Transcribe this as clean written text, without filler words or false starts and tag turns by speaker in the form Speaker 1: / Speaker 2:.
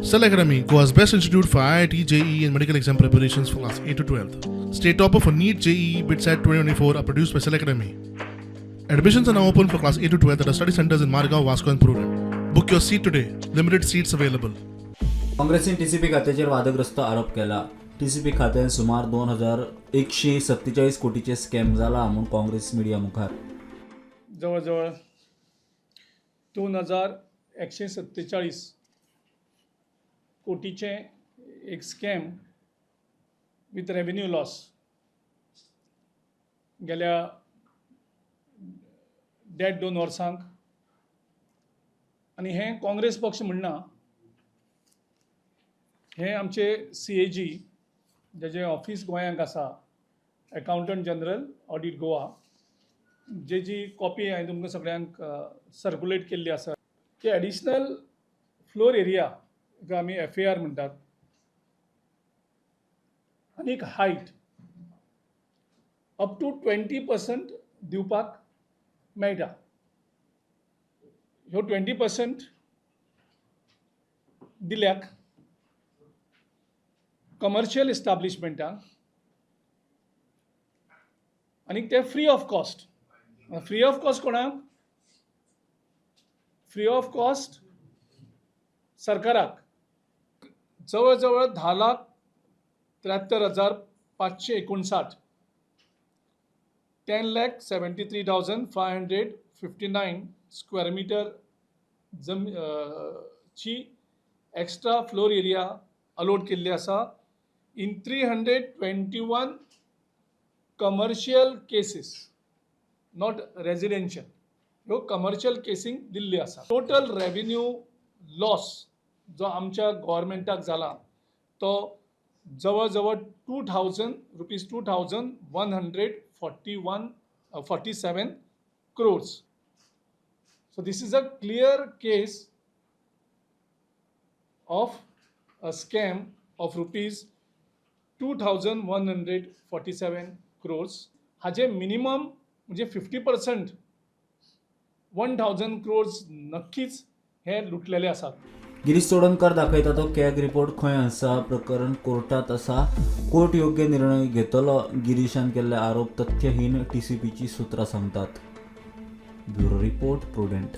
Speaker 1: Cell Academy, Goa's best institute for IIT, JEE, and medical exam preparations for class 8 to 12. State topper for NEET, JEE, BITSAT 2024 are produced by Cell Academy. Admissions are now open for class 8 to 12 at our study centers in Margao, Vasco, and Prudent. Book your seat today. Limited seats available.
Speaker 2: काँग्रेसीन TCP खात्याचेर वादग्रस्त आरोप केला. TCP खात्यान सुमार 2147 कोटीचे scam जाला म्हूण Congress media मुखार.
Speaker 3: जवळजवळ 2147 कोटीचें एक स्कॅम विथ रेवेन्यू लॉस गेल्या देड दोन वर्सांक. आनी हें काँग्रेस पक्ष म्हणना, हें आमचे सीएजी, जेजें ऑफीस गोंयांक आसा, अकावंटंट जनरल ऑडीट गोवा, जेजी कॉपी हांवें तुमकां सगळ्यांक सर्कुलेट केल्ली आसा की एडिशनल फ्लोर एरिया, जाका आमी एफएआर म्हणटात, आनी एक हायट अप टू 20% दिवपाक मेळटा. ह्यो 20% दिल्याक कमर्शियल इस्टाब्लिशमेंटांक आनी ते free of cost. Free of cost कोणाक? फ्री ऑफ कॉस्ट सरकाराक. जवळ जवळ 10,73,559, 10,73,559 square meter जम ची एक्स्ट्रा फ्लोर एरिया अलॉट केल्ली आसा in 321 commercial cases, not residential. ह्यो कमर्शियल केसींक दिल्ली आसा. टोटल रेवेन्यू लॉस जो आमच्या गोवोरमेंटाक जाला तो जवळ जवळ two thousand rupees 2141 47 crores. So this is a clear case of a scam of rupees 2147 crores. हाजे मिनिमम म्हणजे 50%, 1000 crores नक्कीच हे लुटलेले आसात.
Speaker 2: गिरीश चोडणकर दाखयता तो कॅग रिपोर्ट खंय आसा? प्रकरण कोर्टात आसा, कोर्ट योग्य निर्णय घेतलो. गिरीशान केल्ले आरोप तथ्यहीन, टीसीपीची सूत्रां सांगतात. Bureau report, prudent.